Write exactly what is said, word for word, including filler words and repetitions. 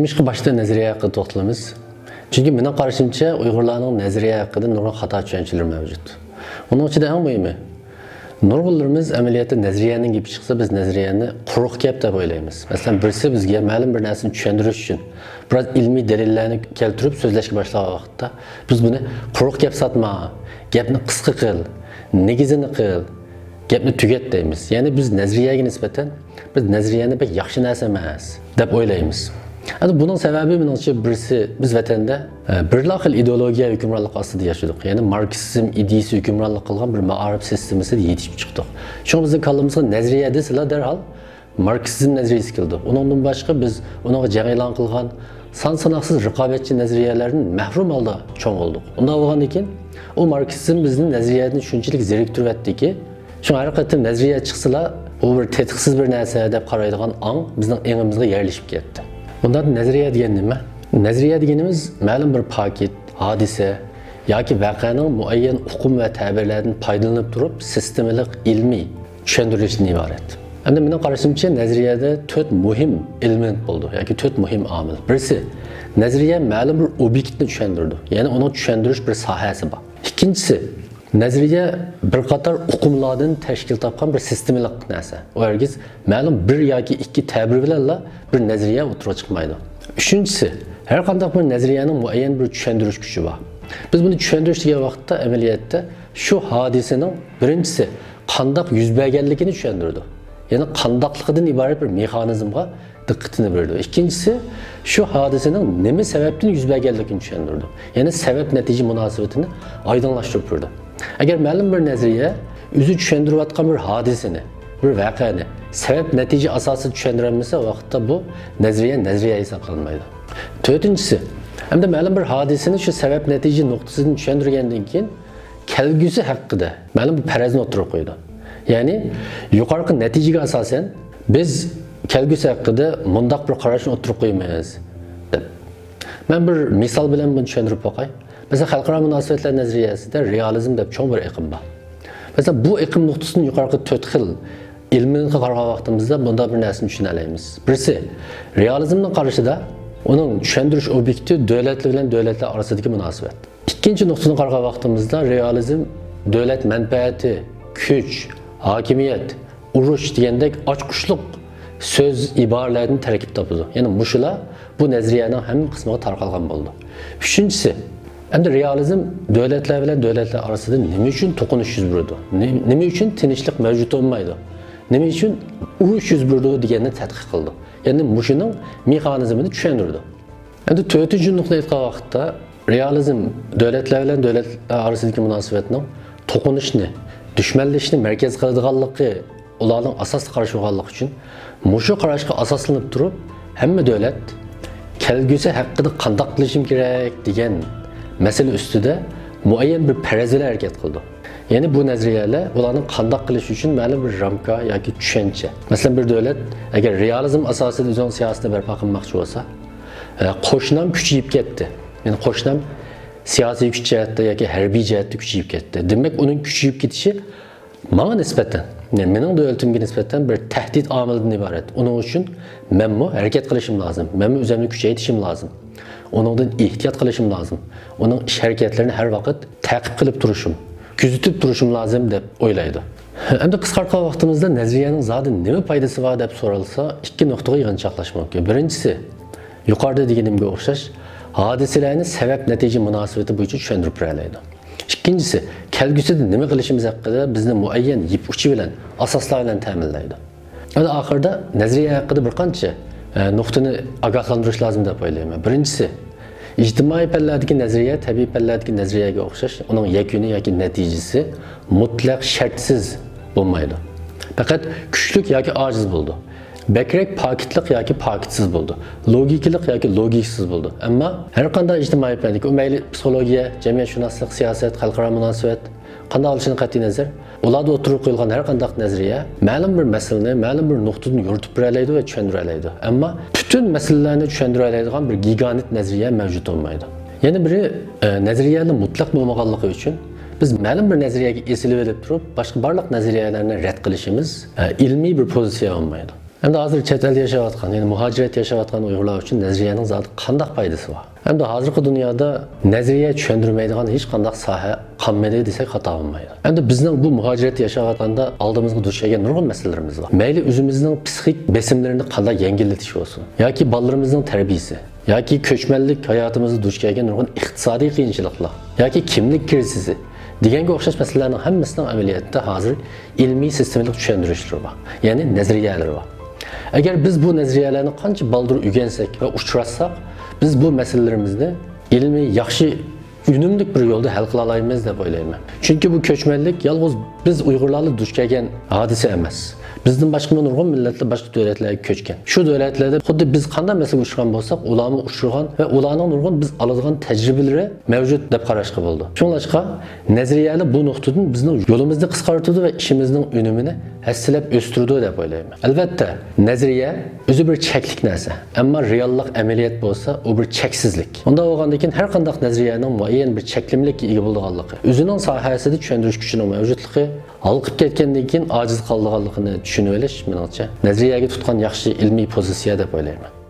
نېمىشقا باشتا نەزەرىيە ھەققىدە توختىلىمىز؟ چۈنكى مېنىڭ قارىشىمچە، ئۇيغۇرلارنىڭ نەزەرىيە ھەققىدە نۇرغۇن خاتا چۈشەنچىلىرى مەۋجۇت. ئۇنىڭ ئىچىدە ئەڭ مۇھىمى، نۇرغۇنلىرىمىز ئەمەلىيەتتە نەزەرىيەنىڭ گېپى چىقسا، بىز نەزەرىيەنى قۇرۇق گەپ دەپ ئويلايمىز. مەسىلەن، بىرسى بىزگە مەلۇم بىر نەرسىنى چۈشەندۈرۈش ئۈچۈن بىراز ئىلمىي دەلىللەرنى كەلتۈرۈپ سۆزلەشكە باشلىغان ۋاقىتتا، بىز بۇنى قۇرۇق گەپ ساتما، گەپنى قىسقا قىل، نېگىزىنى قىل، گەپنى تۈگەت دەيمىز. يەنى بىز نەزەرىيەگە نىسبەتەن، بىز نەزەرىيەنى بەك ياخشى نەرسە ئەمەس دەپ ئويلايمىز. ئەمدى بۇنىڭ سەۋەبى، مېنىڭچە، بىرسى، بىز ۋەتەندە، ئە، بىرلا خىل ئىدېئولوگىيە ھۆكۈمرانلىقى ئاستىدا ياشىدۇق. يەنى ماركسىزم ئىدىيىسى ھۆكۈمرانلىق قىلغان بىر مائارىپ سىستېمىسىدا يېتىشىپ چىقتۇق. شۇڭا بىزنىڭ كاللىمىزغا نەزەرىيە دېسىلا، دەرھال ماركسىزم نەزەرىيىسى كېلىدۇ. ئۇنىڭدىن باشقا، بىز ئۇنىڭغا جەڭ ئېلان قىلغان سان-ساناقسىز رىقابەتچى نەزەرىيەلەردىن مەھرۇم ھالدا چوڭ بولدۇق. ئۇنداق بولغاندىن كېيىن، ئۇ ماركسىزم بىزنى نەزەرىيەدىن شۇنچىلىك زېرىكتۈرۈۋەتتىكى، شۇڭا ھەر قېتىم نەزەرىيە چىقسىلا، ئۇ بىر تېتىقسىز بىر نەرسە دەپ قارايدىغان ئاڭ بىزنىڭ ئېڭىمىزغا يەرلىشىپ كەتتى. ئۇنداق نەزەرىيە دېگەن نېمە؟ نەزەرىيە دېگىنىمىز مەلۇم بىر پاكىت، ھادىسە ياكى ۋەقەنىڭ مۇئەييەن ئۇقۇم ۋە تەبىرلەردىن پايدىلىنىپ تۇرۇپ سىستېمىلىق ئىلمىي چۈشەندۈرۈشتىن ئىبارەت. ئەمدى مېنىڭ قارىشىمچە، نەزەرىيەدە تۆت مۇھىم ئېلېمېنت بولىدۇ ياكى تۆت مۇھىم ئامىل. بىرسى، نەزەرىيە مەلۇم بىر ئوبيېكتنى چۈشەندۈرىدۇ، يەنى ئۇنىڭ چۈشەندۈرۈش بىر ساھەسى بار. ئىككىنچىسى، نەزەرىيە بىر قاتار ئۇقۇملاردىن تەشكىل تاپقان بىر سىستېمىلىق نەرسە. ئۇ ھەرگىز مەلۇم بىر ياكى ئىككى تەبىر بىلەنلا بىر نەزەرىيە ئوتتۇرىغا چىقمايدۇ. ئۈچىنچىسى، ھەر قانداق بىر نەزەرىيەنىڭ مۇئەييەن بىر چۈشەندۈرۈش كۈچى بار. بىز بۇنى چۈشەندۈرۈش دېگەن ۋاقىتتا، ئەمەلىيەتتە شۇ ھادىسىنىڭ، بىرىنچىسى، قانداق يۈز بەرگەنلىكىنى چۈشەندۈرىدۇ. يەنى قانداقلىقىدىن ئىبارەت بىر مېخانىزمغا دىققىتىنى بېرىدۇ. ئىككىنچىسى، شۇ ھادىسىنىڭ نېمە سەۋەبتىن يۈز بەرگەنلىكىنى چۈشەندۈرىدۇ. يەنى سەۋەب-نەتىجە مۇناسىۋىتىنى ئايدىڭلاشتۇرۇپ بېرىدۇ. ئەگەر مەلۇم بىر نەزەرىيە ئۆزى چۈشەندۈرۈۋاتقان بىر ھادىسىنى، بىر ۋەقەنى سەۋەب-نەتىجە ئاساسىدا چۈشەندۈرەلمىسە، ۋاقىتتا بۇ نەزەرىيە نەزەرىيە ھېسابلانمايدۇ. تۆتىنچىسى، ئەمدى مەلۇم بىر ھادىسىنى شۇ سەۋەب-نەتىجە نۇقتىسىدىن چۈشەندۈرگەندىن كېيىن، كەلگۈسى ھەققىدە مەلۇم بىر پەرەزنى ئوتتۇرىغا قويىدۇ. يەنى، يۇقىرىقى نەتىجىگە ئاساسەن، بىز كەلگۈسى ھەققىدە مۇنداق بىر قاراشنى ئوتتۇرىغا قويىمىز، دەپ. مەن بىر مىسال بىلەن بۇنى چۈشەندۈرۈپ باقاي. مەسىلەن، خەلقئارا مۇناسىۋەتلەر نەزەرىيەسىدە رېئالىزم دەپ چوڭ بىر ئېقىم بار. مەسىلەن، بۇ ئېقىم نۇقتىسىدىن يۇقىرىقى تۆت خىل ئېلېمېنتقا قارىغان ۋاقتىمىزدا بۇنداق بىر نەرسىنى چۈشىنەلەيمىز. بىرسى، رېئالىزمنىڭ قارىشىدا ئۇنىڭ چۈشەندۈرۈش ئوبيېكتى دۆلەتلەر بىلەن دۆلەتلەر ئارىسىدىكى مۇناسىۋەت. ئىككىنچى نۇقتىدىن قارىغان ۋاقتىمىزدا، رېئالىزم دۆلەت مەنپەئەتى، كۈچ، ھاكىمىيەت، ئۇرۇش دېگەندەك ئاچقۇچلۇق سۆز، ئىبارىلەردىن تەركىب تاپىدۇ. يەنى مۇشۇلار بۇ نەزەرىيەنىڭ ھەممە قىسمىغا تارقالغان بولىدۇ. ئۈچىنچىسى، ئەمدى رېئالىزم دۆلەتلەر بىلەن دۆلەتلەر ئارىسىدا نېمە ئۈچۈن توقۇنۇش يۈز بېرىدۇ؟ نېمە، نېمە ئۈچۈن تىنچلىق مەۋجۇت بولمايدۇ؟ نېمە ئۈچۈن ئۇرۇش يۈز بېرىدۇ دېگەننى تەتقىق قىلىدۇ. يەنى مۇشۇنىڭ مېخانىزمىنى چۈشەندۈرىدۇ. ئەمدى تۆتىنچى نۇقتىنى ئېيتقان ۋاقىتتا، رېئالىزم دۆلەتلەر بىلەن دۆلەتلەر ئارىسىدىكى مۇناسىۋەتنىڭ توقۇنۇشنى، دۈشمەنلىشىشنى مەركەز قىلىدىغانلىقى، ئۇلارنىڭ ئاساسلىق قارىشى بولغانلىقى ئۈچۈن، مۇشۇ قاراشقا ئاساسلىنىپ تۇرۇپ، ھەممە دۆلەت كەلگۈسى ھەققىدە قانداق قىلىشىم كېرەك دېگەن مەسىلە ئۈستىدە مۇئەييەن بىر پەرەز بىلەن ھەرىكەت قىلىدۇ. يەنى بۇ نەزەرىيەلەر ئۇلارنىڭ قانداق قىلىشى ئۈچۈن مەلۇم بىر رامكا ياكى چۈشەنچە. مەسىلەن، بىر دۆلەت ئەگەر رېئالىزم ئاساسىدا ئۆزىنىڭ سىياسىتىنى بەرپا قىلماقچى بولسا، ئە، قوشنام كۈچىيىپ كەتتى. يەنى قوشنام سىياسىي كۈچ جەھەتتە ياكى ھەربىي جەھەتتە كۈچىيىپ كەتتى. دېمەك، ئۇنىڭ كۈچىيىپ كېتىشى ماڭا نىسبەتەن، يەنى مېنىڭ دۆلىتىمگە نىسبەتەن بىر تەھدىت ئامىلىدىن ئىبارەت. ئۇنىڭ ئۈچۈن مەنمۇ ھەرىكەت قىلىشىم لازىم. مەنمۇ ئۆزۈمنى كۈچەيتىشىم لازىم. ئۇنىڭدىن ئېھتىيات قىلىشىم لازىم. ئۇنىڭ ئىش ھەرىكەتلىرىنى ھەر ۋاقىت تەقىب قىلىپ تۇرۇشۇم، كۆزىتىپ تۇرۇشۇم لازىم دەپ ئويلايدۇ. ئەمدى قىسقارتقان ۋاقتىمىزدا نەزەرىيەنىڭ زادى نېمە پايدىسى بار دەپ سورالسا، ئىككى نۇقتىغا يىغىنچاقلاش مۇمكىن. بىرىنچىسى، يۇقىرىدا دېگىنىمگە ئوخشاش، ھادىسىلەرنى سەۋەب-نەتىجە مۇناسىۋىتى بويىچە چۈشەندۈرۈپ بېرەلەيدۇ. ئىككىنچىسى، كەلگۈسىدە نېمە قىلىشىمىز ھەققىدە بىزنى مۇئەييەن يىپ ئۇچى بىلەن، ئاساسلار بىلەن تەمىنلەيدۇ. ئەمدى ئاخىرىدا نەزەرىيە ھەققىدە بىر قانچە، ئە، نۇقتىنى ئاگاھلاندۇرۇش لازىم دەپ ئويلايمەن. بىرىنچىسى، ئىجتىمائىي پەنلەردىكى نەزەرىيە تەبىئىي پەنلەردىكى نەزەرىيەگە ئوخشاش، ئۇنىڭ يەكۈنى ياكى نەتىجىسى مۇتلەق شەرتسىز بولمايدۇ. پەقەت كۈچلۈك ياكى ئاجىز بولىدۇ. بەكرەك پاكىتلىق ياكى پاكىتسىز بولىدۇ. لوگىكىلىق ياكى لوگىكىسىز بولىدۇ. ئەمما ھەر قانداق ئىجتىمائىي پەندىكى، ئۇ مەيلى پسىخولوگىيە، جەمئىيەتشۇناسلىق، سىياسەت، خەلقئارا مۇناسىۋەت، قانداق بولۇشىدىن قەتئىينەزەر، ئۇلاردا ئوتتۇرىغا قويۇلغان ھەر قانداق نەزەرىيە مەلۇم بىر مەسىلىنى مەلۇم بىر نۇقتىدىن يورۇتۇپ بېرەلەيدۇ ۋە چۈشەندۈرەلەيدۇ. ئەمما پۈتۈن مەسىلىلەرنى چۈشەندۈرەلەيدىغان بىر گىگانت نەزەرىيە مەۋجۇت بولمايدۇ. يەنە بىرى، ئە، نەزەرىيەنىڭ مۇتلەق بولمىغانلىقى ئۈچۈن بىز مەلۇم بىر نەزەرىيەگە ئېسىلىۋېلىپ تۇرۇپ، باشقا بارلىق نەزەرىيەلەرنى رەت قىلىشىمىز، ئە، ئىلمىي بىر پوزىتسىيە بولمايدۇ. ئەمدى ھازىر چەت ئەلدە ياشاۋاتقان، يەنى مۇھاجىرەتتە ياشاۋاتقان ئۇيغۇرلار ئۈچۈن نەزەرىيەنىڭ زادى قانداق پايدىسى بار؟ ئەمدى ھازىرقى دۇنيادا نەزەرىيە چۈشەندۈرمەيدىغان ھېچقانداق ساھە قالمىدى دېسەك خاتا بولمايدۇ. ئەمدى بىزنىڭ بۇ مۇھاجىرەتتە ياشاۋاتقاندا ئالدىمىزغا دۇچ كەلگەن نۇرغۇن مەسىلىلىرىمىز بار. مەيلى ئۆزىمىزنىڭ پسىخىك بېسىملىرىنى قانداق يەڭگىللىتىش بولسۇن، ياكى بالىلىرىمىزنىڭ تەربىيىسى، ياكى كۆچمەنلىك ھاياتىمىزدا دۇچ كەلگەن نۇرغۇن ئىقتىسادىي قىيىنچىلىقلار، ياكى كىملىك كىرىزىسى دېگەنگە ئوخشاش مەسىلىلەرنىڭ ھەممىسىنىڭ ئەمەلىيەتتە ھازىر ئىلمىي سىستېمىلىق چۈشەندۈرۈشلىرى بار، يەنى نەزەرىيەلىرى بار. ئەگەر بىز بۇ نەزەرىيەلەرنى قانچە بالدۇر ئۆگەنسەك ۋە ئۇچراتساق، بىز بۇ مەسىلىلىرىمىزنى ئىلمىي ياخشى، ئۈنۈملۈك بىر يولدا ھەل قىلالايمىز دەپ ئويلايمەن. چۈنكى بۇ كۆچمەنلىك يالغۇز بىز ئۇيغۇرلارلا دۇچ كەلگەن ھادىسە ئەمەس. بىزدىن باشقىمۇ نۇرغۇن مىللەتلەر باشقا دۆلەتلەرگە كۆچكەن. شۇ دۆلەتلەردە خۇددى بىز قانداق مەسىلىگە ئۇچرىغان بولساق، ئۇلارمۇ ئۇچرىغان ۋە ئۇلارنىڭ نۇرغۇن بىز ئالىدىغان تەجرىبىلىرى مەۋجۇت دەپ قاراشقا بولىدۇ. شۇڭلاشقا نەزەرىيەلەر بۇ نۇقتىدىن بىزنىڭ يولىمىزنى قىسقارتىدۇ ۋە ئىشىمىزنىڭ ئۈنۈمىنى ھەسسىلەپ ئۆستۈرىدۇ دەپ ئويلايمەن. ئەلۋەتتە، نەزەرىيە ئۆزى بىر چەكلىك نەرسە، ئەمما رېئاللىق ئەمەلىيەت بولسا ئۇ بىر چەكسىزلىك. ئۇنداق بولغاندىن كېيىن ھەر قانداق نەزەرىيەنىڭ مۇئەييەن بىر چەكلىمىلىككە ئىگە بولىدىغانلىقى، ئۆزىنىڭ ساھەسىدە چۈشەندۈرۈش كۈچىنىڭ مەۋجۇتلۇقى، ھالقىپ كەتكەندىن كېيىن ئاجىز قالىدىغانلىقىنى چۈشىنىۋېلىش، مېنىڭچە، نەزەرىيەگە تۇتقان ياخشى ئىلمىي پوزىتسىيە دەپ ئويلايمەن.